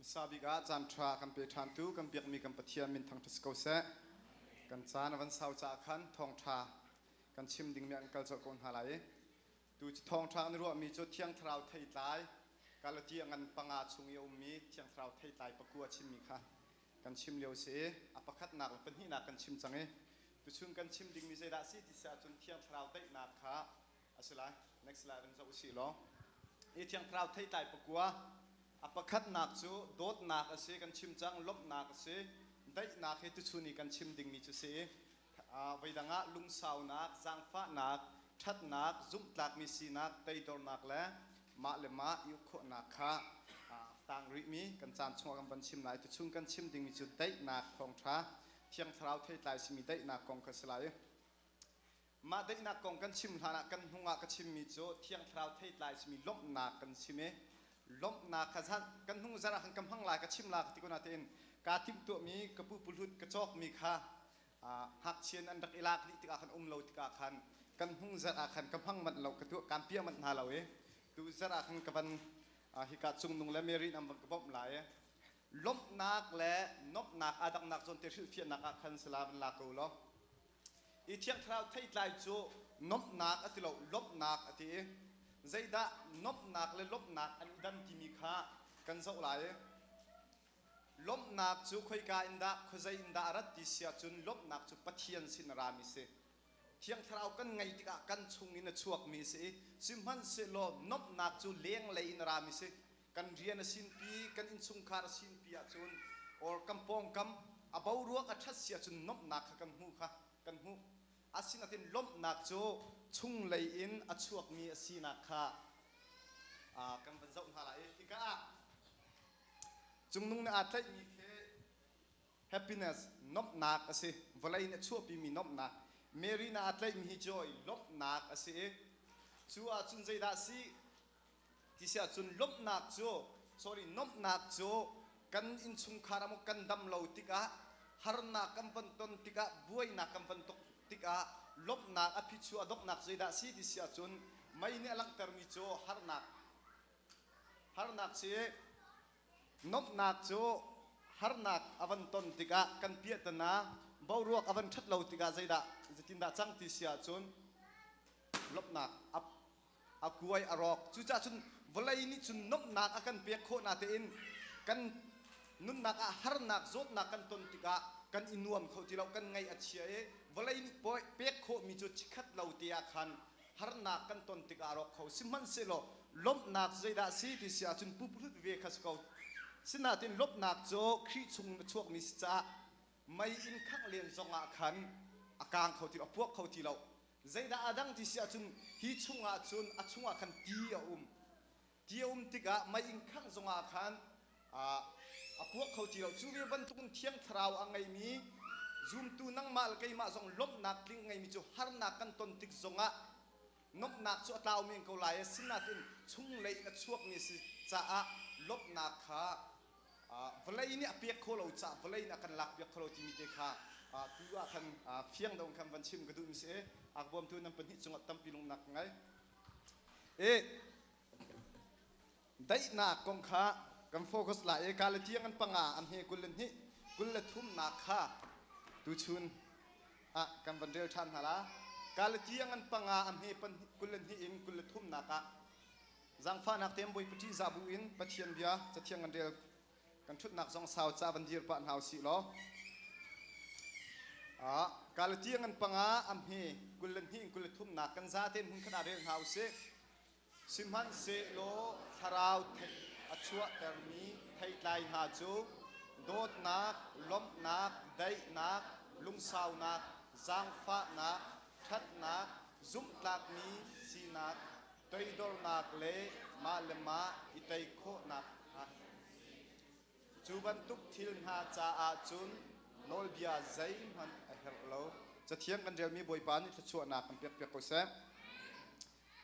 Hmasa bik ah caan ṭha kan pe ṭhantu kan biakmi kan Pathian min thangṭhat si ko seh. Kan caan a van sau caah khan thawngṭha kan chim dingmi an kal colh ko hna lai i tu cu thawngṭha kan i ruahmi cu Thiang Thlarau theitlai Galatia ngan panga chung i a ummi Thiang Thlarau theitlai pakua chimmi kha kan chim lio si i a pakhatnak le pahnihnak kan chim cang i tuchun kan chim dingmi zeidah a si ti si ahcun Thiang Thlarau daihnak kha a si lai. Next slide in zoh usih law. Hi Thiang Thlarau theitlai pakua a pakhatnak cu dawtnak a si kan chim cang lawmhnak a si daihnak hi tuchun i kan chim dingmi cu si voidang ah lungsaunak zaangfahnak ṭhatnak zumhtlakmi sinak teidornak le mah le mah i uk khawhnak kha tang rihmi kan caan chungah kan van chim lai tuchun kan chim dingmi cu daihnak thawngṭha Thiang Thlarau theitlai simi daihnak kong kha si lai. Mah daihnak kong kan chim hlanah kan hnungah ka chimmi cu Thiang Thlarau theitlai simi lawmhnak kan chim i lawmhnak kha zan kan hnung zarh ah khan ka hmang lai ka chim la ka ti ko natein kaa timhtuahmi ka pu puhlut ka cawkmi kha ngakchia an rak i lak dih tikah khan um lo tikah khan kan hnung zarh ah khan ka hmang manh lo ka tuah kaan piah manh hna lo i tu zarh ah khan ka van hika cungnung le Mary an van ka bawmh lai i lawmhnak le nuamhnak aa dangnak zawn te hrilhfiahnak ah khan sala van la ko law I Thiang Thlarau theitlai cu nuamhnak a ti lo, lawmhnak a ti i zeidah nuamhnak le lawmhnak an i dan timi kha kan zoh lai. Lawmhnak cu khoika in dah, khuazei in dah a rat ti si ahcun lawmhnak cu Pathian sin a rami si. Thiang Thlarau kan ngeih tikah kan chungin a chuakmi a si i sihmanhsehlaw nuamhnak cu lenglei in a rami si. Kan rian a sinpi, kan innchungkhar a sinpi ahcun or kan pawngkam a boruak a ṭhat si ahcun nuamhnak kha kan hmu kha kan hmuh. Asinain lawmhnak cu chunglei in a chuakmi a sinak kha kan van zoh hna lai i hika ah cungnung nih aa tlaihmi khi happiness nuamhnak a si. Vawlei nih a chuahpimi nuamhnak. Mary nih aa tlaihmi hi joy lawmhnak a si i cu ahcun zeidah a si Ti si ahcun lawmhnak cu sorry nuamhnak cu kan innchungkhar ah maw kan dam lo tikah harnak kan van ton tikah buainak kan van tuk tikah lawmhnak a phichuah a donghnak zeidah a si ti si ahcun mei nih a langhtermi cu harnak harnak si nuamhnak cu harnak a van ton tikah kan piahtana boruak a van ṭhat lo tikah zeidah zeitindah cang ti si ahcun lawmhnak a a kuai a rawk cucaah cun vawlei nih cun nuamhnak a kan pek khawh natein kan nunnak ah harnak zawtnak kan ton tikah kan i nuam kho ti lo kan ngaih a chia i vawlei nih pek khawhmi cu chikkhat lo te ah khan harnak kan ton tikah a rawk kho sihmanhsehlaw lawmhnak zeidah si ti si ahcun pupuhlut ve kha si ko sinain lawmhnak cu Khrih chung a chuakmi si caah mei in khangh len zongah khan a kaang kho ti lo a puak kho ti lo Zeidah a dang ti si ahcun hi chungah cun a chungah khan ti a um. Ti a um tikah mei-inn khangh zongah khan a puak kho ti lo. Cu ve bantukin Thiang Thlarau a ngeimi zumtu nangmah le keimah zong lawmhnak tling ngeimi cu harnak kan ton tik zongah nuamhnak cu a tlau men ko lai. Asinain chunglei in a chuakmi a si caah lawmhnak kha vawlei nih a pek kho lo caah vawlei nih a kan lak piak kho lo timi te kha tu ah khan fiang deuh in khan van chim ka duh mi si a bawmtu nan pahnih cungah tampi lungnak ka ngei e daihnak kong kha kan focus lai i Galatian an panga an he 22 23 nak kha tuchun ah kan van rel ṭhan hna la Galatian an panga an he 22 in 23 nak ah Zaangfahnak tein Bawipa ṭihzah bu in Pathian bia cathiang kan rel kan ṭhutnak zong sau ca van dir pah hna usih law. Galatia ngan panga am hi 22 in 23 nak kan zaten hun khat ah rel hna usih. Sihmanhsehlaw thlarau a chuahtermi theitlai hna cu dawtnak, lawmhnak, daihnak, lungsaunak, zaangfahnak, ṭhatnak, zumhtlakmi sinak, toidornak le mah le mah i tei khawhnak hna. Cu bantuk thil hna caah cun nawlbia zeihmanh a herh lo. Cathiang kan relmi Bawipa nih thluachuahnak kan pekpiak ko seh.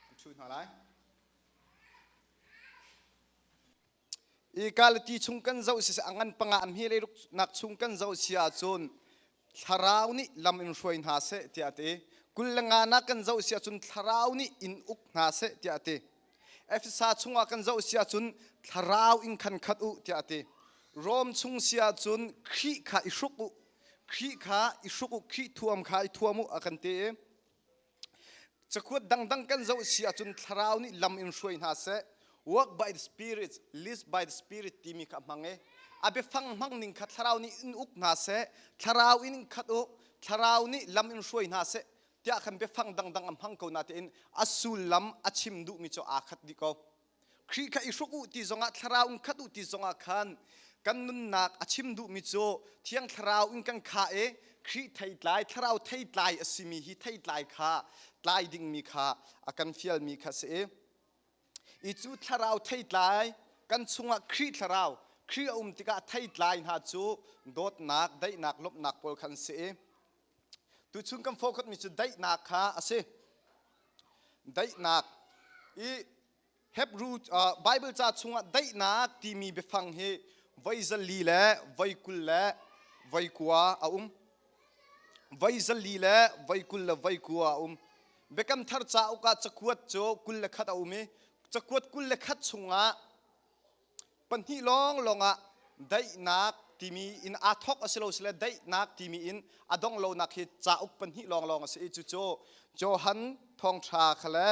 Kan ṭhu hna lai. I Galati chung kan zoh si a ngan panga a hme nak chung kan zoh si ahcun thlarau nih lam in hruai hna seh tiah a ti. 25 nak kan zoh si ahcun thlarau nih in uk hna seh tiah a ti. Efesa chungah kan zoh si ahcun thlarau in khan khat u tiah a ti. Rom chung si ahcun Khrih kha i hruk u, Khrih kha i hruk u, Khrih thuam kha i thuam u a kan ti i cakuat dangdang kan zoh si ahcun thlarau nih lam in hruai hna seh walk by the spirit lead by the spirit timi kha a hmang i a biafang hmang ning kha thlarau nih in uk hna seh thlarau in khat u thlarau nih lam in hruai hna seh tiah khan biafang dangdang a hmang ko natein a sullam a chim duhmi cu aa khat dih ko. Khrih kha i hruk u ti zongah thlarau in khat u ti zongah khan kan nunnak a chim duhmi cu Thiang Thlarau in kan khah i Khrih theitlai thlarau theitlai a simi hi theitlai kha tlai dingmi kha a kan fialmi kha si i i cu thlarau theitlai kan chungah Khrih thlarau Khrih a um tikah theitlai hna cu dawtnak daihnak lawmhnak pawl khan si i Tuchun kan focus cu daihnak kha a si. Daihnak i Hebrew Bible ca chungah daihnak timi biafang hi voi 400 le voi 20 le voi 9 a um. Voi 400 le voi 20 le voi 9 a um. Biakam thar cauk ah cakuat cu 21 a um i cakuat 21 chungah pahnih lawnglawng ah daihnak timi in aa thawk a si lo sile daihnak timi in a dong lonak hi cauk pahnih lawnglawng a si i cucu Johan thawngṭha kha le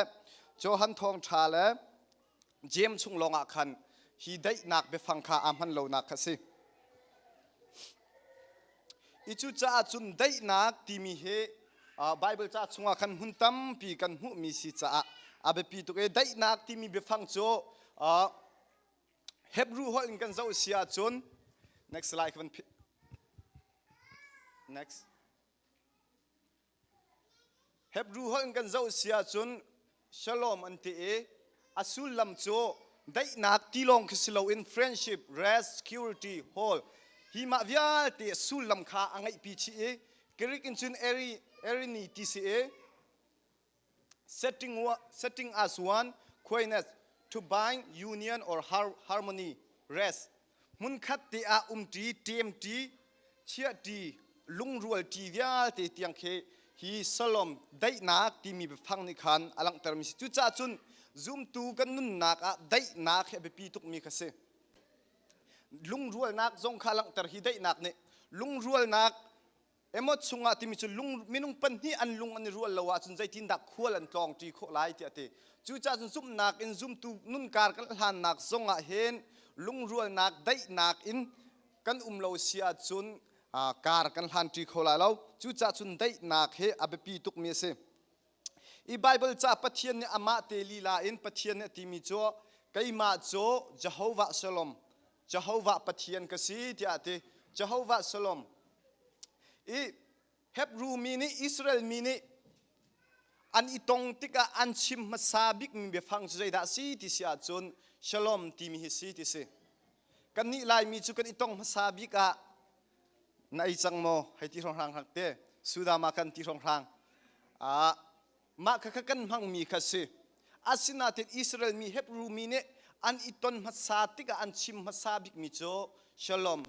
Johan thawngṭha le Jeim chung lawngah khan hi daihnak biafang kha aa hman lonak kha a si. I cucaah cun daihnak timi hi Bible ca chungah khan hmun tampi kan hmuhmi si caah a biapi tuk i daihnak timi biafang cu Hebrew holh in kan zoh si ahcun next slide kan next Hebrew holh in kan zoh si ahcun shalom an ti i a sullam cu daihnak ti lawng khi si loin friendship, rest, security, whole hi mah vialte sullam kha a ngeihpi chih i Greek in cun eri erini ti si i setting, setting as one quietness to bind union or harmony rest hmunkhat te ah umṭi ṭemṭi chiahṭi lungrualṭi vialte tiang khi hi Shalom daihnak timi biafang nih khan a langhtermi si cucaah cun zumtu kan nunnak ah daihnak hi a biapi tukmi kha si lungrualnak zong kha langhter hi daihnak nih lungrualnak Emot chungah timi cu lung minung pahnih an lung an i rual lo ahcun zeitindah khual an tlawng ṭi khawh lai tiah a ti. Cucaah cun zumhnak in zumtu nunkar kan hlannak zongah hin lungrualnak daihnak in kan um lo si ahcun kar kan hlan ṭi kho lai lo. Cucaah cun daihnak hi a biapi tukmi a si. I Bible ca Pathian nih amah te lila in Pathian nih a timi cu keimah cu Jehovah Shalom Jehovah Pathian ka si tiah a ti. Jehovah Shalom. I Hebrew mi nih Israel mi nih an i tong tikah an chim hmasa bikmi biafang cu zeidah a si ti si ahcun Shalom timi hi si ti si. Kannih Laimi cu kan i tong hmasa bik ah na ei cang maw hei ti hrawnghrang hrak te sudama kan ti hrawnghrang ah Mah kha kan hmangmi kha si. Asinain Israel mi Hebrew mi nih an i ton hmasa tikah an chim hmasa bikmi cu Shalom,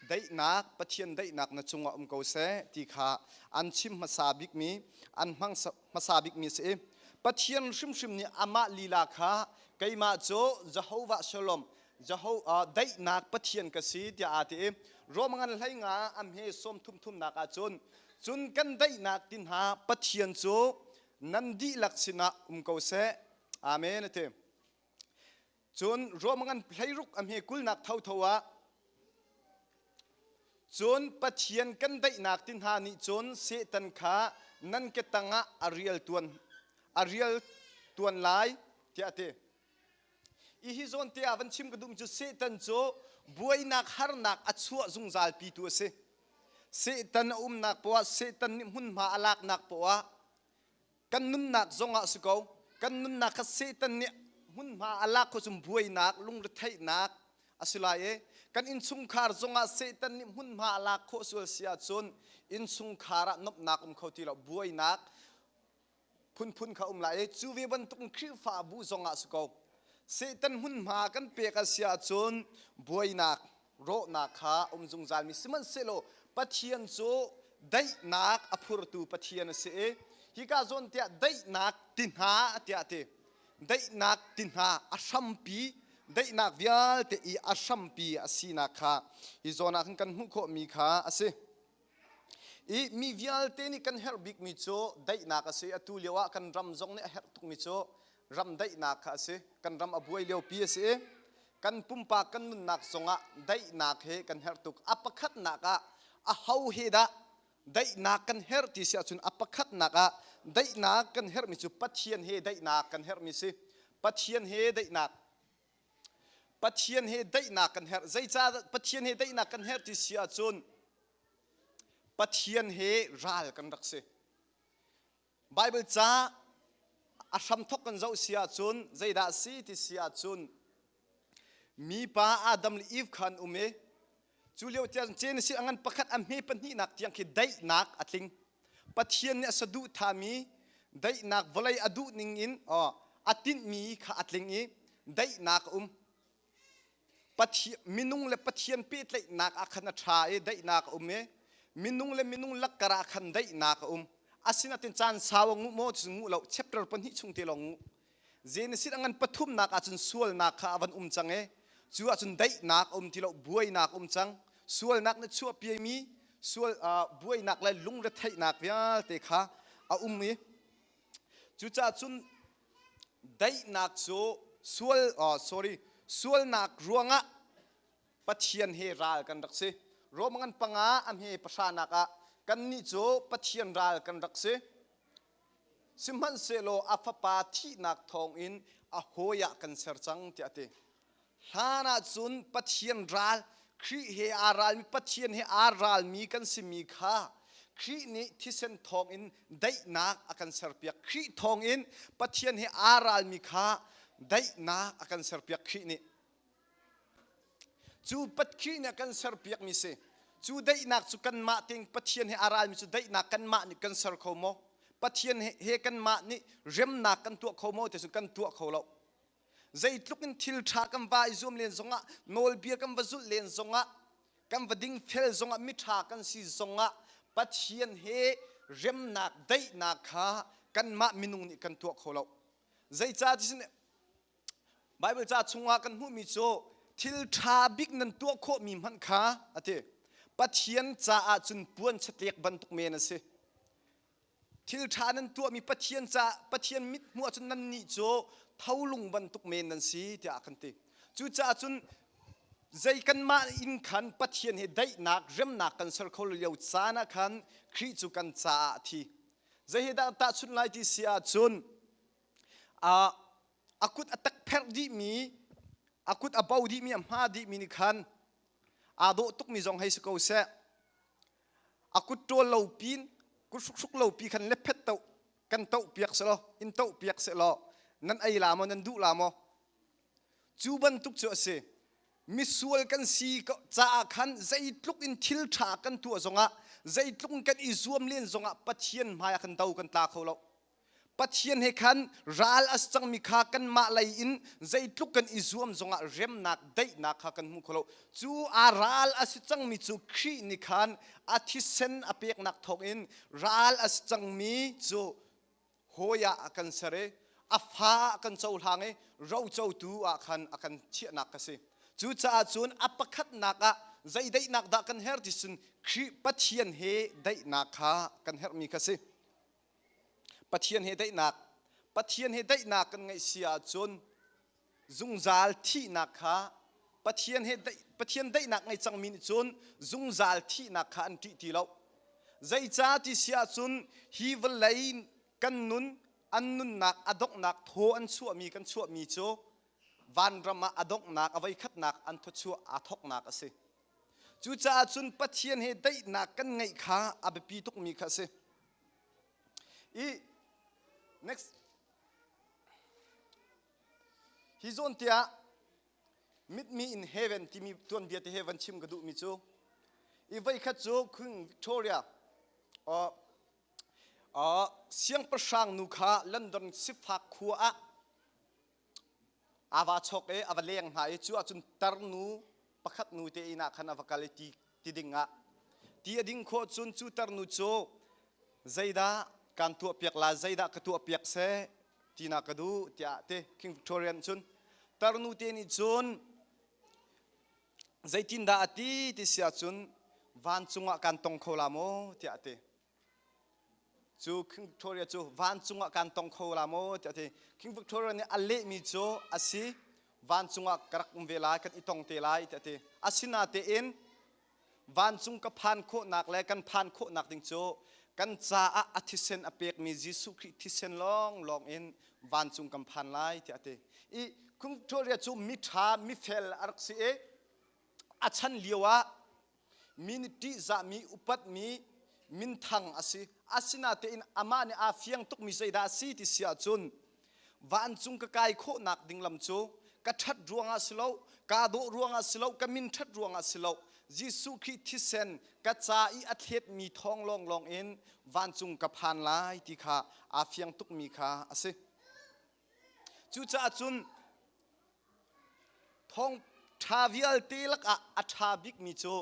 daihnak, Pathian daihnak na cungah um ko seh ti kha an chim hmasa bikmi, an hmang hmasa bikmi a si i Pathian hrimhrim nih amah lila kha keimah cu Jehovah Shalom, Jehovah daihnak Pathian ka si tiah aa ti i Rom ngan hlei nga a hme sawm thum thumnak ah cun cun kan daihnak ti hna Pathian cu nan dihlak sinah um ko seh. Amen a ti. Cun Rom ngan hleiruk a hme kulnak thotho ah cun Pathian kan daihnak ti hna nih cun Satan kha nan ke tangah a rial tuan a rial tuan lai tiah a ti. I hi zawn te ah van chim ka duh cu Satan cu buainak harnak a chuah zungzal pitu a si. Satan a umnak poah Satan nih hmunhma a laknak poah kan nunnak zongah si ko kan nunnak kha Satan nih hmunhma a lak kho cun buainak lungretheihnak a si lai i kan innchungkhar zongah Satan nih hmunhma a lak khawh sual si ahcun innchungkhar ah nuamhnak um kho ti lo buainak phunphun kha um lai i cu ve bantuk in Khrihfabu zong ah si ko Satan hmunhma kan pek a si ahcun buainak rawhnak kha um zungzalmi sihmanhsehlaw Pathian cu daihnak a phurtu Pathian a si i hika zawn tiah daihnak ti hna tiah a ti daihnak ti hna a hrampi. Daihnak vialte i a hrampi a sinak kha hi zawn ah khan kan hmuh khawhmi kha a si. I mi vialte nih kan herh bikmi cu daihnak a si. Atu lio ah kan ram zong nih a herh tukmi cu ram daihnak kha a si. Kan ram a buai liopi a si i kan pumpak kan nunnak zongah daihnak he kan herh tuk. A pakhatnak ah a ho he dah daihnak kan herh ti si ahcun a pakhatnak ah daihnak kan herhmi cu Pathian he daihnak kan herhmi si. Pathian he daihnak Pathian he daihnak kan herh. Zeicah Pathian he daihnak kan herh ti si ahcun Pathian he ral kan rak si. Bible ca a hramthok kan zoh si ahcun zeidah si ti si ahcun mipa Adam le Eve kha an um i cu lio tiang Genesis a ngan pakhat a hme pahnihnak tiang khi daihnak a tling. Pathian nih a saduhthahmi daihnak vawlei a duh ning in a tinhmi kha a tling i daihnak a um. Pathian, minung le Pathian pehtlaihnak ah khan a ṭha i daihnak a um i minung le minung lakkar ah khan daihnak a um. Asinain caan sau a nguh maw cu nguh lo chapter pahnih chung te lawng nguh. Genesis a ngan pathumnak ahcun sualnak kha a van um cang i cu ahcun daihnak a um ti lo buainak a um cang. Sualnak nih chuahpiami sual buainak le lungretheihnak vialte kha a um i cucaah cun daihnak cu sual sorry sualnak ruangah Pathian he ral kan rak si. Rom ngan panga a hme pahranak ah kannih cu Pathian ral kan rak si. Sihmanhsehlaw a fapa thihnak thawngin a hawi ah kan ser cang tiah a ti. Hlan ah cun Pathian ral, Khrih he aa ralmi Pathian he aa ralmi kan simi kha Khrih nih thisen thawngin daihnak a kan serpiak. Khrih thawngin Pathian he aa ralmi kha daihnak a kan serpiak Khrih nih. Cu Khrih nih a kan serpiakmi si. Cu daihnak cu kanmah tein Pathian he aa ralmi cu daihnak kanmah nih kan ser kho maw? Pathian he kanmah nih remnak kan tuah kho maw ti cu kan tuah kho lo. Zeitluk in thil ṭha kan va i zuam len zongah, nawlbia kan va zulh len zongah, kan va dingfel zongah, miṭha kan si zongah Pathian he remnak daihnak kha kanmah minung nih kan tuah kho lo. Zeicah ti Baibal ca chungah kan hmuhmi cu thil ṭha bik nan tuah khawhmi hmanh kha a ti. Pathian caah cun puan chatlek bantuk men a si. Thil ṭha nan tuahmi Pathian ca Pathian mit hmuh ahcun nannih cu tholung bantuk men nan si tiah a kan ti. Cucaah cun zei kanmah in khan Pathian he daihnak remnak kan ser kho lio caan ah khan Khrih cu kan caah a thi. Zei he dah tahchunh lai ti si ahcun a kut a takpherh dihmi a kut a bo dihmi a hma dihmi nih khan aa dawh tukmi zong hei si ko seh a kut ṭawl lo pin kut hrukhruk lo pi khan lephet toh kan toh piak selaw in toh piak selaw nan ei la maw nan duh la maw cu bantuk cu a si misual kan si caah khan zeitluk in thil ṭha kan tuah zongah zeitluk in kan i zuam len zongah Pathian hmai ah kan do kan tla kho lo Pathian he khan ral a si cangmi kha kanmah lei in zeitluk kan i zuam zongah remnak daihnak kha kan hmu kho lo. Cu a ral a si cangmi cu Khrih nih khan a thisen a peknak thawngin ral a si cangmi cu hawi ah a kan ser i a fa ah a kan cohlang i rocotu ah khan a kan chiahnak ka si. Cucaah cun a pakhatnak ah zei daihnak dah kan herh ti cun Khrih Pathian he daihnak kha kan herhmi kha si. Pathian he daihnak Pathian he daihnak kan ngeih si ahcun zungzal thihnak kha Pathian he Pathian daihnak ngei cangmi nih cun zungzal thihnak kha an ṭih ti lo. Zeicah ti si ahcun hi vawlei kan nun an nunnak a donghnak thaw an chuahmi kan chuahmi cu vanram ah a donghnak a voikhatnak an thawchuah aa thawknak a si. Cucaah cun Pathian he daihnak kan ngeih kha a biapi tukmi kha a si. I next hi zawn tiah Meet Me in Heaven timi tuanbia te he van chim ka duhmi cu i voikhat cu Queen Victoria uh, uh, siangpahrang nu kha London sifak khua ah aa va chawk i a va leng hna i cu ahcun tarnu pakhat nu te inn ah khan a va kal i ti ti ding ah ti a ding khawh cun cu tarnu cu zeidah kaan tuahpiak la zeidah ka tuahpiak seh tina ka duh tiah ti King Victorian cun. Tarnu te nih cun zeitindah a ti ti si ahcun vancung ah kan tong kho la maw tiah a ti. Cu King Victoria cu vancung ah kan tong kho la maw tiah a ti. King Victoria nih a lehmi cu a si vancung ah ka rak um ve lai kan i tong te lai tiah a ti. Asinatein vancung ka phan khawhnak le kan phan khawhnak ding cu kan caah a thisen a pekmi Jesuh Khrih thisen lawnglawng in vancung kan phan lai tiah a ti. I King Victoria cu miṭha mifel a rak si i a chan lio ah mi nih ṭihzahmi upatmi minthang a si. Asinatein amah nih aa fiang tukmi zeidah a si ti si ahcun vancung ka kai khawhnak ding lam cu ka ṭhat ruangah si lo, kaa dawh ruangah si lo, ka min ṭhat ruangah si lo, Jesuh Khrih thisen ka ca i a thletmi thawng lawnglawng in vancung ka phan lai ti kha aa fiang tukmi kha a si. Cucaah cun thawngṭha vialte lakah a ṭha bikmi cu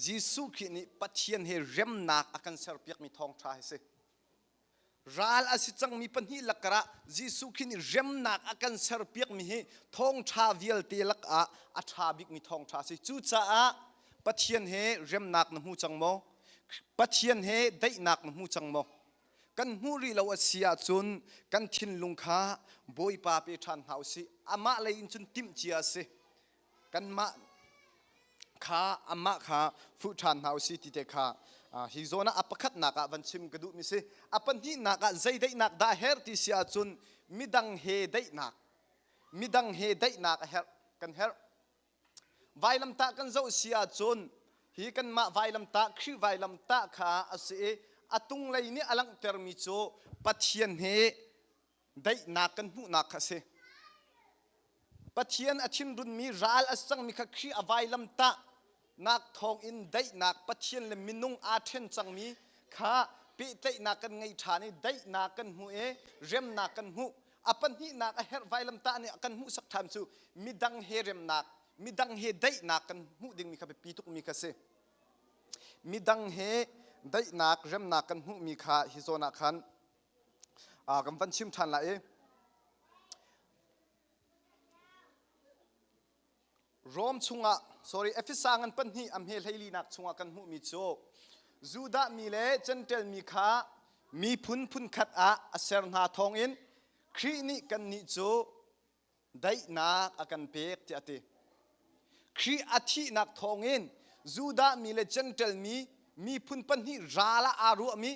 Jesuh Khrih nih Pathian he remnak a kan serpiakmi thawngṭha hi a si. Ral a si cangmi pahnih lakar ah Jesuh Khrih nih remnak a kan serpiakmi hi thawngṭha vialte lakah a ṭha bikmi thawngṭha a si. Cucaah Pathian he remnak na hmu cang maw? Pathian he daihnak na hmu cang maw? Kan hmuh rih lo a si ahcun kan thinlung kha Bawipa pe ṭhan hna u sih. Amah lei in cun timh cia a si. Kanmah kha amah kha fuh ṭhan hna u si ti te kha hi zawn ah a pakhatnak ah van chim ka duhmi si. A pahnihnak ah zei daihnak dah herh ti si ahcun midang he daihnak midang he daihnak a herh kan herh. Vailamtah kan zoh si ahcun hi kanmah vailamtah Khrih vailamtah kha a si i a tunglei nih a langhtermi cu Pathian he daihnak kan hmuhnak kha a si. Pathian a thinrunmi ral a cangmi kha Khrih a vailamtah nak thawngin daihnak Pathian le minung aa ṭhen cangmi kha pehtlaihnak kan ngei ṭhan i daihnak kan hmu i remnak kan hmuh. A pahnihnak a herh vailamtah nih a kan hmuhsak ṭhan cu midang he remnak, midang he daihnak kan hmuh dingmi kha biapi tukmi kha si. Midang he daihnak, remnak kan hmuhmi kha hi zawn ah khan kan van chim ṭhan lai i Rom chungah sorry Efesa ngan pahnih a hme hleilinak chungah kan hmuhmi cu Judah mi le Jentail mi kha miphun phunkhat ah a ser hna thawngin Khrih nih kannih cu daihnak a kan pek tiah a ti. Khrih a thihnak thawngin Judah mi le Jentail mi miphun pahnih ral ah aa ruahmi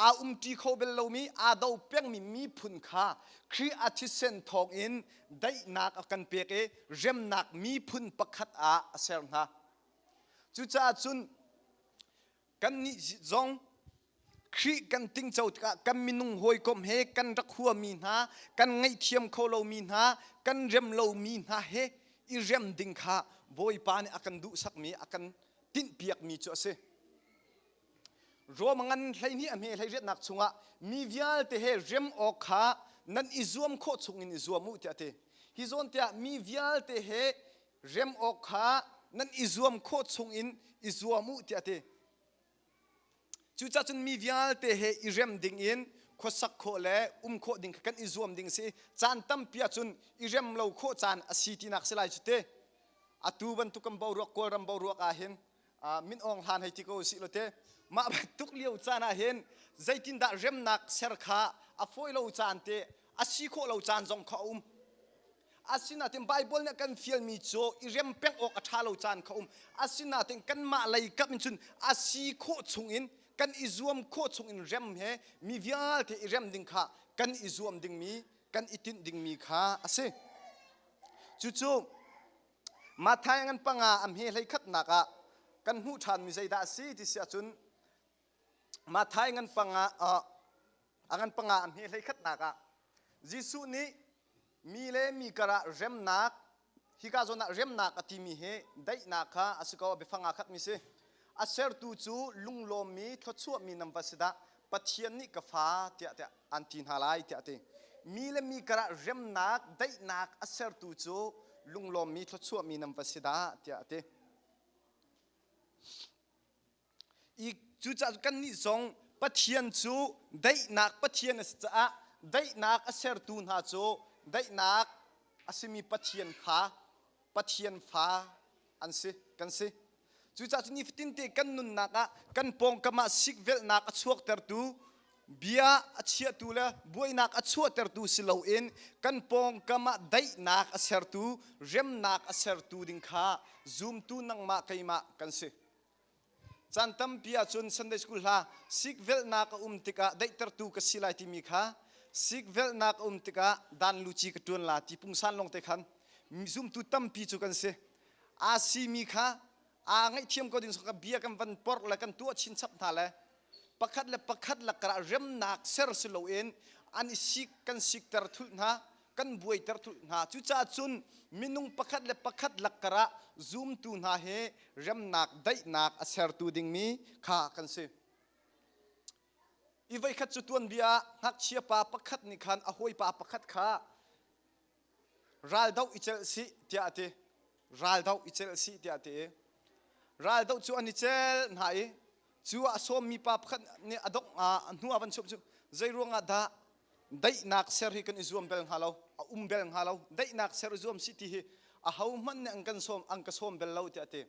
aa umṭi kho bal lomi aa do pengmi miphun kha Khrih a thisen thawngin daihnak a kan pek i remnak miphun pakhat ah a ser hna. Cucaah cun kannih zong Khrih kan tingco tikah kan minung hawikom he kan rak huami hna, kan ngaihthiam kho lomi hna, kan rem lomi hna he i rem ding kha Bawipa nih a kan duhsakmi, a kan tinhpiakmi cu a si. Rom ngan 12 a hme hleiriatnak chungah mi vialte he rem awk kha nan i zuam khawh chungin i zuam u tiah a ti. Hi zawn tiah mi vialte he rem awk kha nan i zuam khawh chungin i zuam u tiah a ti. Cucaah cun mi vialte he i rem ding in khuasak khawh le um khawh ding kha kan i zuam ding si. Caan tampi ahcun i rem lo khawh caan a si tinak si lai cu te. Atu bantuk kan boruak Kawlram boruak ah hin min Aung Hlan hei ti ko usih law te mah bantuk lio caan ah hin zeitindah remnak ser kha a fawi lo caan te a si khawh lo caan zong kha a um. Asinain Bible nih kan fialmi cu i rem peng awk a ṭha lo caan kha um. Asinain kanmah lei kap in cun a si khawh chungin kan i zuam khawh chungin rem he mi vialte i rem ding kha kan i zuam dingmi kan i tinh dingmi kha a si. Cucu Matthai ngan panga a hme hlei khatnak ah kan hmuh ṭhanmi zeidah a si ti si ahcun Matthai ngan panga a ngan panga a hme hlei khatnak ah Jesuh nih mi le mi karah remnak hika zawn ah remnak a timi hi daihnak kha a si ko a biafang aa khatmi si a sertu cu lunglawmmi thluachuahmi nan va si dah Pathian nih ka fa tiah tiah an ti hna lai tiah a ti. Mi le mi karah remnak, daihnak a sertu cu lunglawmmi, thluachuahmi nan va si dah tiah a ti. I cucaah kannih zong Pathian cu daihnak Pathian a si caah daihnak a sertu hna cu daihnak. a simi Pathian fa, Pathian fa an si, kan si. Cucaah cu nifatin te kan nunnak ah kan pawngkam ah sikvelhnak a chuaktertu, bia a chiahtu le buainak a chuahtertu si loin kan pawngkam ah daihnak a sertu, remnak a sertu ding kha zumtu nangmah keimah kan si. Caan tampi ahcun Sunday School hla sikvelhnak a um tikah daihtertu ka si lai timi kha sikvelhnak a um tikah dan luci ka ṭuan la ti pungsan lawng te khan zumtu tampi cu kan si. Aa simi kha aa ngaihthiam ko ding ka bia kan van porh le kan tuah chinchap hna le pakhat le pakhat lakah remnak ser si loin an i sik kan sikter thulh hna kan buaiter thulh hna. Cucaah cun minung pakhat le pakhat lakkar ah zumtu hna he remnak daihnak a sertu dingmi kha kan si. I voikhat cu tuanbia ah ngakchia pa pakhat nih khan a hawipa pakhat kha raldoh i celh sih tiah a ti. Raldoh i celh sih tiah a ti i raldoh cu an i cel hna i cu a sawmmi pa pakhat nih a dongh ah hnu ah van chum cu zei ruangah dah daihnak ser hi kan i zuam bel hnga lo a um bel hnga lo daihnak ser i zuam si ti hi a ho hmanh nih an kan sawm an ka sawm bel lo tiah a ti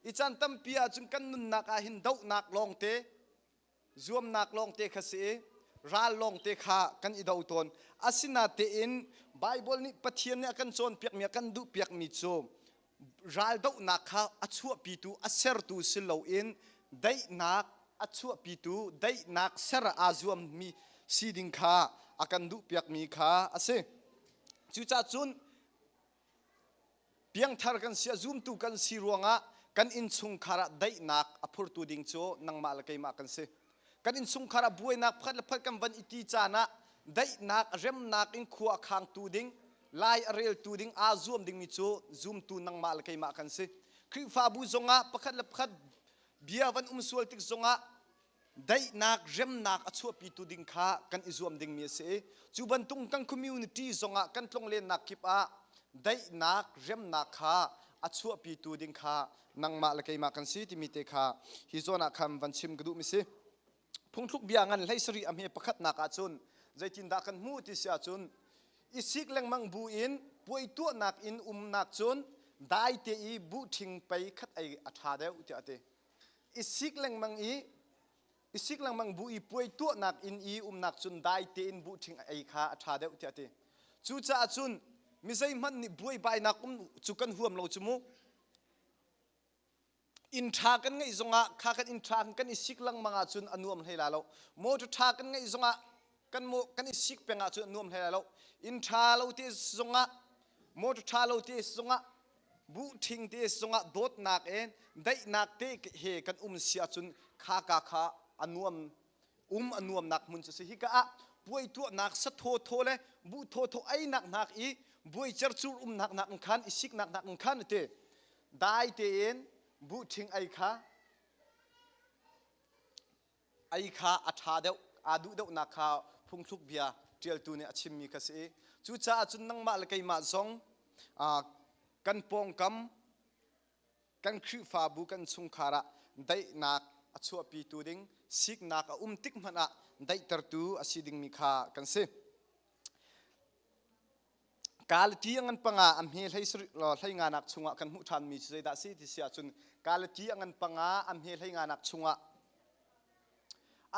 i caan tampi ahcun kan nunnak ah hin dohnak lawngte zuamnak lawngte kha si i ral lawngte kha kan i do tawn. Asinatein Baibal nih Pathian nih a kan cawnpiakmi a kan duhpiakmi cu raldohnak kha a chuahpitu a sertu si loin daihnak a chuahpitu daihnak ser aa zuammi si ding kha a kan duhpiakmi kha a si. Cucaah cun Piangthar kan si, a zumtu kan si ruangah kan innchungkhar ah daihnak a phurtu ding cu nangmah le keimah kan si. Kan innchungkhar ah buainak pakhat le pakhat kan van i ti caan ah daihnak, remnak in khua a khangtu ding, lai a reltu ding, aa zuam dingmi cu zumtu nangmah le keimah kan si. Khrihfabu zongah pakhat le pakhat bia van um sual tik zongah daihnak remnak a chuahpitu ding kha kan i zuam dingmi a si i cu bantuk kan community zongah kan tlonglennak kip ah daihnak remnak kha a chuahpitu ding kha nangmah le keimah kan si timi te kha hi zawn ah khan van chim ka duhmi si. Phungthluk bia ngan 17 a hme pakhatnak ahcun zeitindah kan hmuh ti si ahcun i sik lengmang bu in puai tuahnak in umnak cun dai te i buh ṭhing pei khat ei a ṭha deuh tiah a ti. I sik lengmang i i sik lengmang bu i puai tuahnak inn i umnak cun dai tein buhṭhing a ei kha a ṭha deuh tiah a ti. Cucaah cun mi zeihmanh nih buaibainak um cu kan huam lo cu mu. Inn ṭha kan ngeih zongah kha kan inn ṭha kan i sik lengmang ahcun a nuam hlei la lo. Motor ṭha kan ngeih zongah kan mo kan i sik peng ahcun a nuam hlei lai lo. Inn ṭha lo te zongah motor ṭha lo te zongah buh ṭhing te zongah dawtnak in daihnak te he kan um si ahcun kha ka kha a nuam um a nuamnak hmun cu si hika ah puai tuahnak sathaw thaw le buh thaw thaw einak nak i buai cercur umnak nak in khan i siknak nak in khan te dai tein buh ṭhing ei kha ei kha a ṭha deuh aa duh deuhnak kha phungthluk bia ṭialtu nih a chimmi kha si i cucaah cun nangmah le keimah zong kan pawngkam kan Khrihfabu kan chungkhar ah daihnak a chuahpitu ding siknak a um tik hmanh ah daihtertu a si dingmi kha kan si. Kalati a ngan panga a hme hlei nganak chungah kan hmuh ṭhanmi cu zeidah a si ti si ahcun Kalati a ngan panga a hme hlei nganak chungah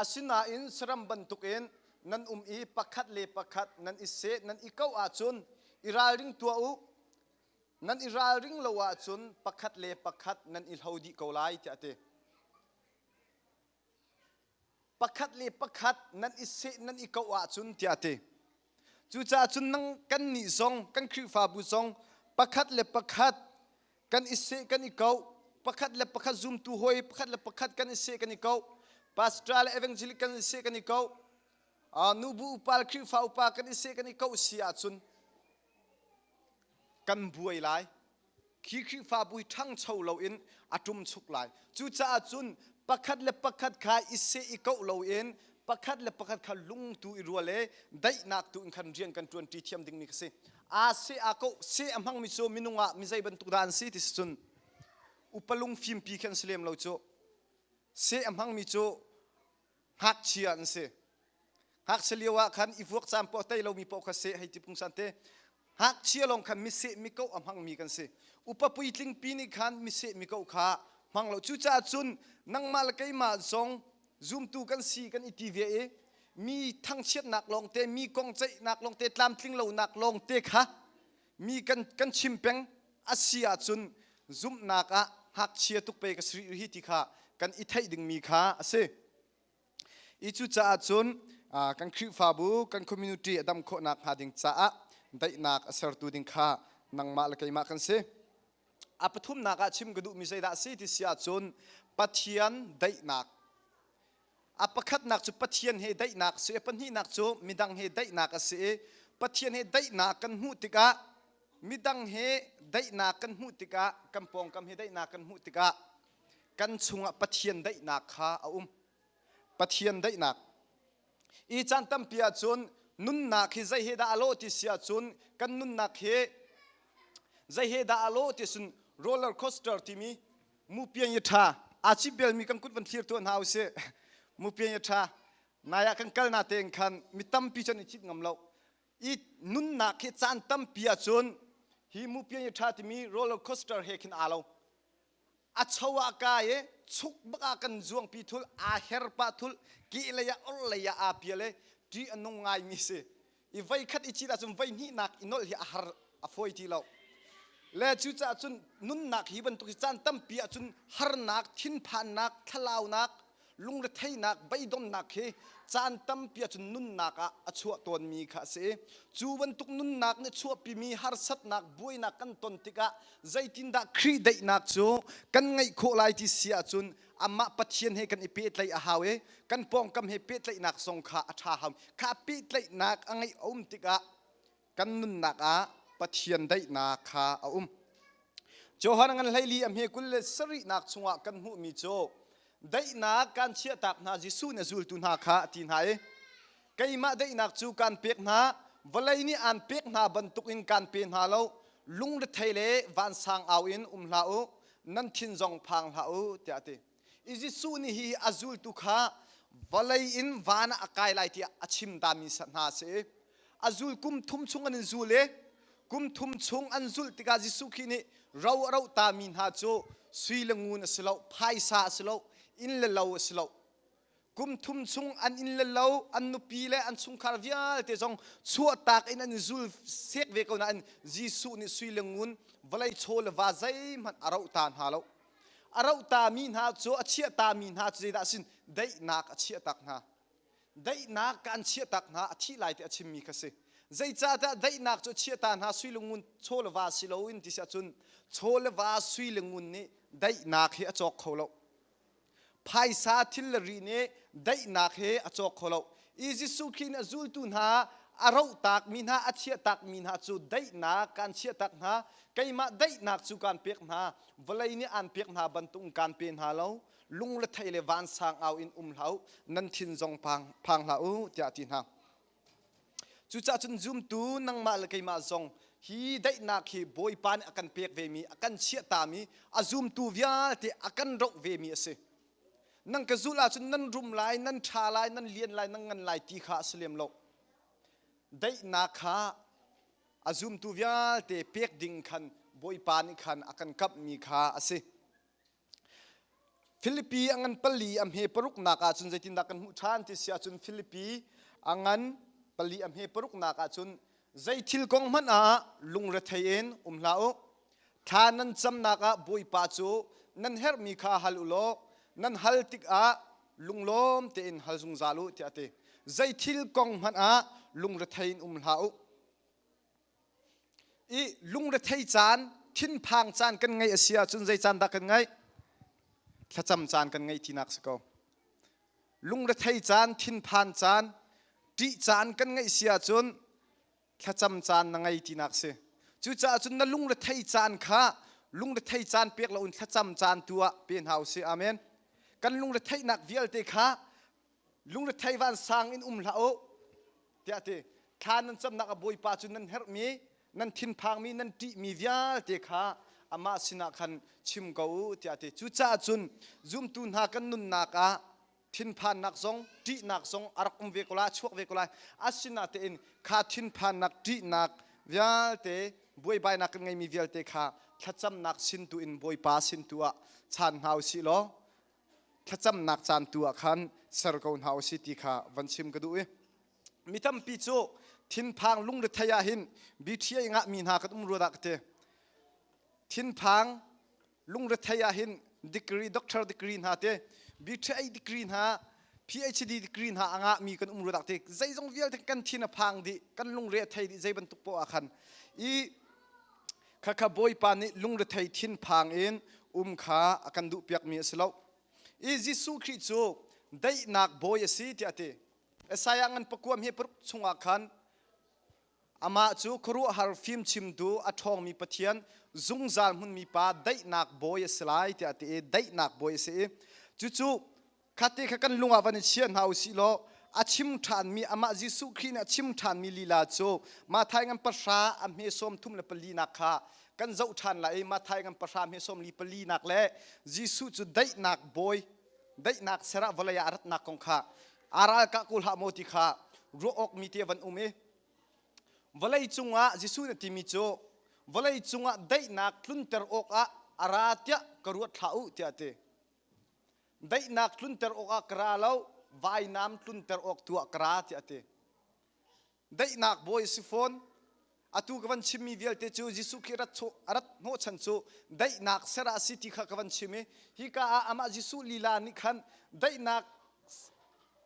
asinain saram bantukin nan um i pakhat le pakhat nan i seh nan i koh ahcun i ralring tuah u nan i ralring lo ahcun pakhat le pakhat nan i hlo dih ko lai tiah a ti. Pakhat le pakhat nan i seh nan i koh ahcun tiah a ti. Cucaah cun nang kannih zong kan Khrihfabu zong pakhat le pakhat kan i seh kan i koh pakhat le pakhat zumtu hawi pakhat le pakhat kan i seh kan i koh pastor le evangelist kan i seh kan i koh nubu upa le Khrihfa upa kan i seh kan i koh si ahcun kan buai lai. Khi Khrihfabu hi ṭhangcho loin a ṭumchuk lai. Cucaah cun pakhat le pakhat kha i seh i koh loin pakhat le pakhat kha lungtu i rual i daihnak tu in khan rian kan ṭuanṭi thiam dingmi kha si. Aa seh aa koh seh a hmangmi cu minung ah mi zei bantuk dah an si ti si cun upa lungfimpi khi an si lem lo cu. Seh a hmangmi cu ngakchia an si. Ngakchia lio ah khan i vuak caan poah tei lomi poah kha seh hei ti pungsan te. Ngakchia lawng khan miseh mikoh a hmangmi kan si. Upa puitling pi nih khan miseh mikoh kha hmang lo. Cucaah cun nangmah le keimah zong zumtu kan si kan i ti ve i mi thangchiatnak lawngte, mi kong ceihnak lawngte, tlamtling lonak lawngte kha mi kan, kan chim peng a si ahcun zumhnak ah ngakchia tuk pe ka si rih hi ti kha kan i theih dingmi kha a si. I cucaah cun kan Khrihfabu, kan community a dam khawhnak hnga ding caah daihnak a sertu ding kha nangmah le keimah kan si. A pathumnak ah chim ka duhmi zeidah a si ti si ahcun Pathian daihnak. A pakhatnak cu Pathian he daihnak a si, a pahnihnak cu midang he daihnak a si i Pathian he daihnak kan hmuh tikah midang he daihnak kan hmuh tikah kan pawngkam he daihnak kan hmuh tikah kan chungah Pathian daihnak kha a um. Pathian daihnak. I caan tampi ahcun nunnak hi zei he dah a lawh ti si ahcun kan nunnak hi zei he dah a lawh ti cun roller coaster timi mupian i ṭha aa cip belmi kan kut van thlir tuah hna usih. Mupian i ṭha nai ah kan kal na tein khan mi tampi cun i cit ngam lo. I nunnak hi caan tampi ahcun hi mupian i ṭha timi roller coaster he khin aa lo. A cho ah kai i chuk bak ah kan zuangpi thul, aa her pah thul, kehlei ah orhlei ah aa pial i ṭih a nung ngaimi si. I voi khat i cit ahcun voi hnihnak i nolh hi a har a fawi ti lo. Le cucaah cun nunnak hi bantuk hi caan tampi ahcun harnak, thinphannak, thlalaunak, lungretheihnak, beidonnak hi caan tampi ahcun nunnak ah a chuah tawnmi kha a si. Cu bantuk nunnak nih chuahpimi harsatnak, buainak kan ton tikah zeitindah Khrih daihnak cu kan ngeih khawh lai ti si ahcun amah Pathian he kan i pehtlaih a hau i kan pawngkam he pehtlaihnak zong kha a ṭha hau. Kha pehtlaihnak a ngeih a um tikah kan nunnak ah Pathian daihnak kha a um. Johan ngan hleili a hme 27nak chungah kan hmuhmi cu daihnak kan chiahtak hna Jesuh nih a zultu hna kha a ti hna i keimah daihnak cu kan pek hna vawlei nih aan pek hna bantukin kan pe hna lo lungrethei le vansang au in um hlah u nan thin zong phang hlah u tiah a ti. I Jesuh nih hi a zultu kha vawlei in van ah a kai lai tiah a chim tami hna a si. A zul kum thum chung an in zul i kum thum chung an zulh tikah Jesuh Khrih nih ro a roh tami hna cu sui le ngun a si lo, phaisa a si lo, inn le lo a si lo. Kum thum chung an inn le lo, an nupi le an chungkhar vialte zong chuahtak in an i zul sek ve ko nain Jesuh nih sui le ngun, vawlei chaw le va zeihmanh a roh ta hna lo. A roh tami hna cu a chiah tami hna cu zeidah a sin daihnak a chiah tak hna. Daihnak ka an chiah tak hna a thih lai ti a chimmi kha si. Zeicahtiah daihnak cu a chiah ta hna sui le ngun chaw le va si loin ti si ahcun chaw le va sui le ngun nih daihnak hi a cawk kho lo. Phaisa thil le ri nih daihnak hi a cawk kho lo. I Jesuh Khrih nih a zultu hna a rohtakmi hna a chiahtakmi hna cu daihnak kaan chiahtak hna keimah daihnak cu kaan pek hna vawlei nih aan pek hna bantuk kaan pe hna lo lungrethei le vansang au in um hlah u nan thin zong phang, phang hlah u tiah a ti hna. Cucaah cun zumtu nangmah le keimah zong hi daihnak hi Bawipa nih a kan pek vemi a kan chiahtami a zumtu vialte a kan roh vemi a si. Nang ka zulh ahcun nan rum lai, nan ṭha lai, nan lian lai, nan ngan lai ti kha a si lem lo. Daihnak kha a zumtu vialte pek ding khan Bawipa nih khan a kan kamhmi kha a si. Filipi a ngan pali a hme paruknak ahcun zeitindah kan hmuh ṭhan ti si ahcun Filipi a ngan pali a hme paruknak ahcun zei thil kong hmanh ah lungrethei in um hlah u. Thla nan camnak ah Bawipa cu nan herhmi kha hal u law nan hal tikah lunglawm tein hal zungzal u tiah a ti. Zei thil kong hmanh ah lungrethei in um hlah u. I lungrethei caan, thinphang caan kan ngeih a si ahcun zei caan dah kan ngeih? Thlacam caan kan ngeih tinak si ko. Lungrethei caan, thinphan caan, ṭih caan kan ngeih si ahcun thlacam caan na ngei tinak si. Cucaah cun na lungrethei caan kha lungrethei caan pek loin thlacam caan tu ah pe hna usih. Amen. Kan lungretheihnak vialte kha lungrethei vansang in um hlah u tiah ti thla nan camnak a bawipa cu nan herhmi nan thinphangmi nan ṭihmi vialte kha amah sinah khan chim ko u tiah ti cucaah cun zumtu hna kan nunnak ah thinphannak zong ṭihnak zong a rak um ve ko lai a chuak ve ko lai asinatein kha thinphannak ṭihnak. Vialte buaibainak kan ngeimi vialte kha thlacamnak sin tu in Bawipa sin tu ah chaan hna usih law thlacamnak caan tu ah khan ser ko hna usih ti kha van chim ka duh i mi tampi cu thinphang lungrethei ah hin BTA ngahmi hna kan um rua dah ka ti. Thinphang lungrethei ah hin degree doctor degree hna te BTA degree hna PhD degree hna a ngahmi kan um rua dah ti. Zeizong vialte kan thin a phang dih, kan lungre a thei dih zei bantuk poah ah khan i khakha Bawipa nih lungrethei thinphang in um kha a kan duhpiakmi a si lo. I Jesuh Khrih cu daihnak bawi a si tiah a ti. Isaiah ngan pakuam hi paruk chungah khan amah cu khuaruahhar fimchimtu a ṭhawngmi Pathian zungzal hmunmi pa daihnak bawi a si lai tiah a ti i daihnak bawi a si i cucu khate kha kan lung ah van i chia hna u sih law a chim ṭhanmi amah Jesuh Khrih nih a chim ṭhanmi lila cu Matthai ngan pahra a hme sawm thum le pali nak kha kan zoh ṭhan lai i Matthai ngan pahra hme sawm li pali nak le Jesuh cu daihnak bawi daihnak serah vawlei ah a ratnak kong kha aa ralkah ko hlah maw ti kha ruah awk mi te van um i vawlei cungah Jesuh nih timi cu vawlei cungah daihnak tlunter awkah a ra tiah ka ruat hlah u tiah a ti. Daihnak tlunter awkah ka ra lo, vainam tlunter awk tu ah ka ra tiah a ti. Daihnak bawi a si fawn. Atu ka van chimmi vialte cu Jesuh Khrih rat a rat hnawhchan cu daihnak ser ah a si ti kha ka van chim i hika ah amah Jesuh lila nih khan daihnak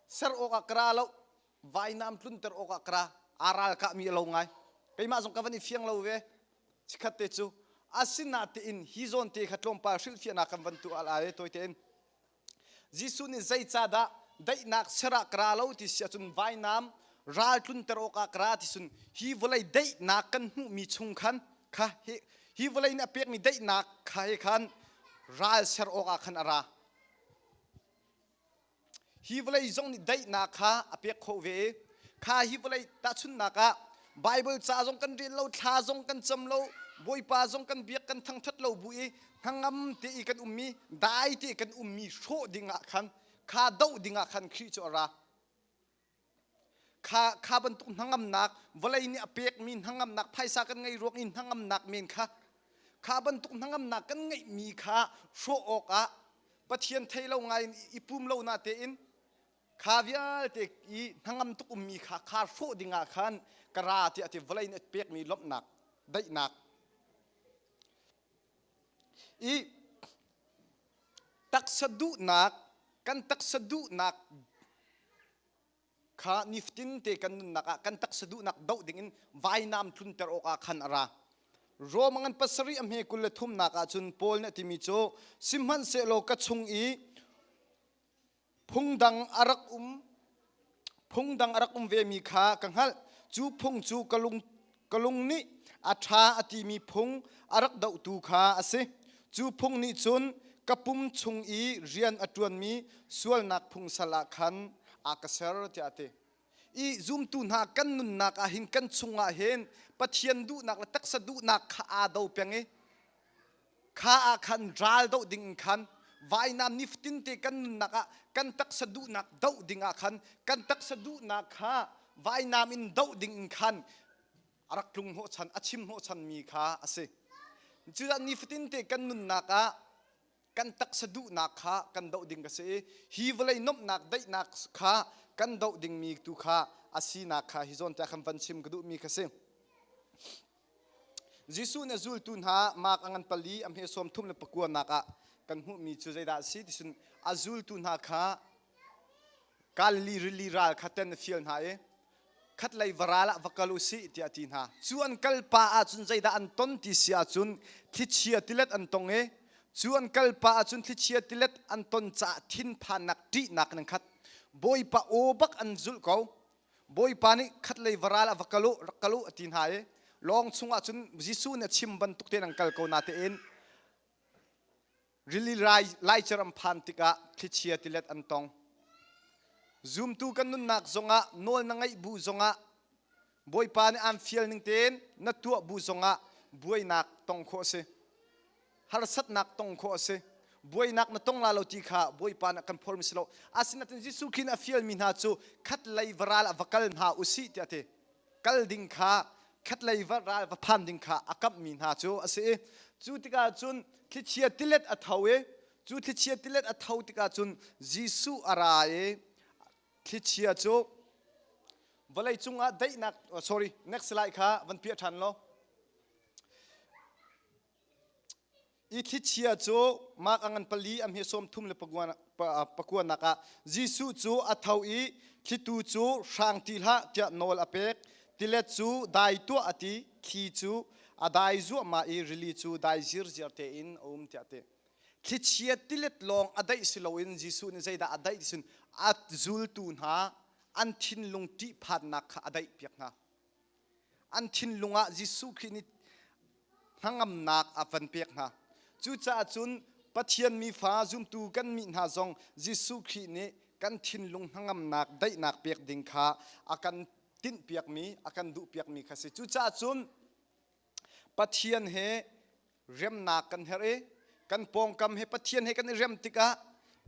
ser awkah ka ra lo, vainam tlunter awkah ka ra. Aa ralkahmi a lo ngai. Keimah zong ka van i fiang lo ve. Chikkhat te cu asinatein hi zawn te kha tlawmpal hrilhfiahnak kan van tuah lai tawi tein. Jesuh nih zeicahdah daihnak ser ah ka ra lo ti si ahcun vainam ral tlunter awkah ka ra ti cun hi vawlei daihnak kan hmuhmi chung khan kha hi, hi vawlei nih a pekmi daihnak kha he khan ral ser awkah khan a ra. Hi vawlei zong nih daihnak kha a pek khawh ve i kha hi vawlei tahchunhnak ah Baibal ca zong kan rel lo, thla zong kan cam lo, Bawipa zong kan biak kan thangthat lo bu i hnangam te i kan ummi, dai te kan ummi hrawh ding ah khan kha doh ding ah khan Khrih cu a ra. Kha kha bantuk hnangamnak vawlei nih a pekmi hnangamnak phaisa kan ngei ruang i hnangamnak men kha kha bantuk hnangamnak kan ngeihmi kha hrawh awkah Pathian thei lo ngai in i pum lo na tein kha vialte i hnangam tuk ummi kha kha hrawh dingah khan ka ra tiah ti vawlei nih pekmi lawmhnak daihnak i taksa duhnak kan taksa duhnak kha nifatin te kan nunnak ah kan taksa duhnak doh dingin vainam tlunter awkah khan a ra. Rom ngan pasarih a hme 23 nak ah cun Paul nih a timi cu sihmanhsehlaw ka chung i phungdang a rak um phungdang a rak um vemi kha ka hngalh. Cu phung cu ka lung ka lung nih a ṭha a timi phung a rak dohtu kha a si. Cu phung nih cun ka pum chung i rian a ṭuanmi sualnak phung sal ah khan a ka ser tiah a ti. I zumtu hna kan nunnak ah hin kan chungah hin Pathian duhnak le taksa duhnak kha aa do peng i kha ah khan ral doh ding in khan vainam nifatin te kan nunnak ah kan taksa duhnak doh ding ah khan kan taksa duhnak kha vainam in doh ding in khan a rak tlung hnawhchan a chim hnawhchan mi kha a si. Cucaah nifatin te kan nunnak ah kan taksa duhnak kha kan doh ding ka si i hi vawlei nuamhnak daihnak kha kan doh dingmi tu kha a sinak kha hi zawn te ah khan van chim ka duhmi kha si. Jesuh nih a zultu hna Mark a ngan pali a hme sawm thum le pakua nak ah kan hmuhmi cu zeidah a si ti cun a zultu hna kha Galilee rili ral kha ten a fial hna i khatlei varal ah va kal u sih tiah a ti hna. Cu an kal pa ahcun zeidah an ton ti si ahcun thlichia tilet an tong i cu an kal pa ahcun thlichia tilet an ton caah thinphannak ṭihnak in an khat. Bawipa aw bak an zulh ko. Bawipa nih khatlei varal ah va kal u, rak kal u a ti hna i lawng chungah cun Jesuh nih a chim bantuk tein an kal ko natein rili laicer an phan tikah thlichia tilet an tong. Zumtu kan nunnak zongah nawl na ngeih bu zongah Bawipa nih aan fial ning tein na tuah bu zongah buainak tong khawh a si. Harsatnak tong khawh a si. Buainak na tong la lo ti kha Bawipa nih a kan phormi si lo. Asinain Jesuh Khrih nih a fialmi hna cu khat lei varal ah va kal hna u sih tiah a ti. Kal ding kha Khatlei va ral va phan ding kha a kamhmi hna cu a si i cu tikah cun thlichia tilet a tho i cu thlichia tilet a tho tikah cun Jesuh a ra i thlichia cu vawlei cungah daihnak, sorry, next slide kha van piah ṭhan law. I thlichia cu Mark a ngan pali a hme 39 nak ah Jesuh cu a tho i thlitu cu hrang ti hlah tiah nawl a pek. Tilet cu dai tuah a ti. Thli cu a dai zuahmah i rili cu dai zirziar tein a um tiah a ti. Thlichia tilet lawng a daih si loin Jesuh nih zeidah a daih ti cun a zultu hna an thinlung ṭihphannak kha a daihpiak hna. An thinlung ah Jesuh Khrih nih hnangamnak a van pek hna. Cucaah cun Pathian mifa zumtu kan mi hna zong Jesuh Khrih nih kan thinlung hnangamnak daihnak pek ding kha a kan tinhpiakmi, a kan duhpiakmi kha si. Cucaah cun Pathian he remnak kan herh i kan pawngkam he Pathian he kan i rem tikah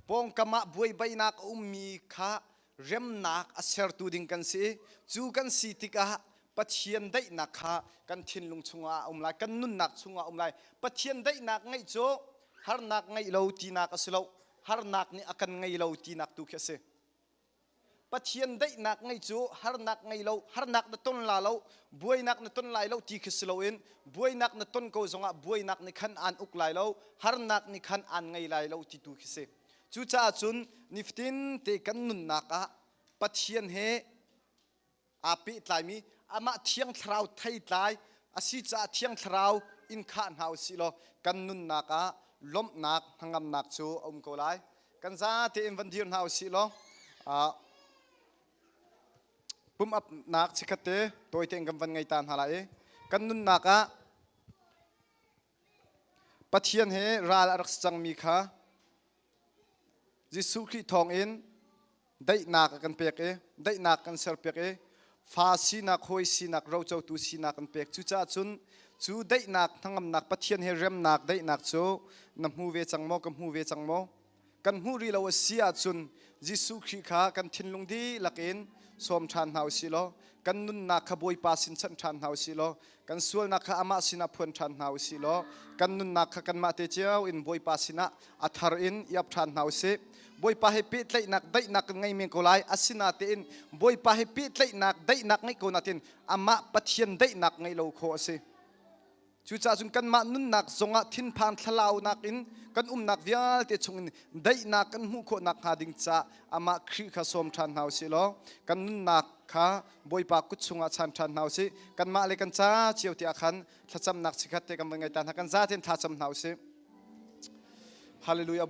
pawngkam ah buaibainak a ummi kha remnak a sertu ding kan si. Cu kan si tikah Pathian daihnak kha kan thinlung chungah a um lai, kan nunnak chungah a um lai. Pathian daihnak ngeih cu harnak ngeih lo tinak a si lo, harnak nih a kan ngei lo tinak tu khi a si. Pathian daihnak ngei cu harnak ngei lo, harnak na ton la lo, buainak na ton lai lo ti khi si loin buainak na ton ko zongah buainak nih khan aan uk lai lo, harnak nih khan aan ngei lai lo ti tu khi si. Cucaah cun nifatin te kan nunnak ah Pathian he aa pehtlaimi amah Thiang Thlarau theitlai a si caah Thiang Thlarau in khah hna u sih law kan nunnak ah lawmhnak hnangamnak cu a um ko lai. Kan zate in van dir hna u sih law pum apnak chikkhat te tawi tein kan van ngei ta hna lai i kan nunnak ah Pathian he ral a rak si cangmi kha Jesuh Khrih thawngin daihnak a kan pek i daihnak kan serpiak i fa sinak, hawi sinak, rocotu sinak kan pek. Cucaah cun cu daihnak hnangamnak Pathian he remnak daihnak cu na hmu ve cang maw, ka hmu ve cang maw? Kan hmuh rih lo a si ahcun Jesuh Khrih kha kan thinlung dihlak in sawm ṭhan hna u sih law kan nunnak kha Bawipa sin chanh ṭhan hna u sih law kan sualnak kha amah sinah phuan ṭhan hna u sih law kan nunnak kha kanmah te cio in Bawipa sinah a thar in i ap ṭhan hna u sih. Bawipa he pehtlaihnak daihnak kan ngei men ko lai. Asinatein Bawipa he pehtlaihnak daihnak ngeih ko natin amah Pathian daihnak ngeih lo khawh a si. Cucaah cun kanmah nunnak zongah thinphan thlalaunak in kan umnak vialte chungin daihnak kan hmuh khawh nakhnga ding caah amah Khrih kha sawm ṭhan hna u sih law kan nunnak kha Bawipa kut chungah chan ṭhan hna u sih. Kanmah le kan ca cio te ah khan thlacamnak chikkhat te kan van ngei ta hna. Kan zaten thlacam hna u sih. Hallelujah.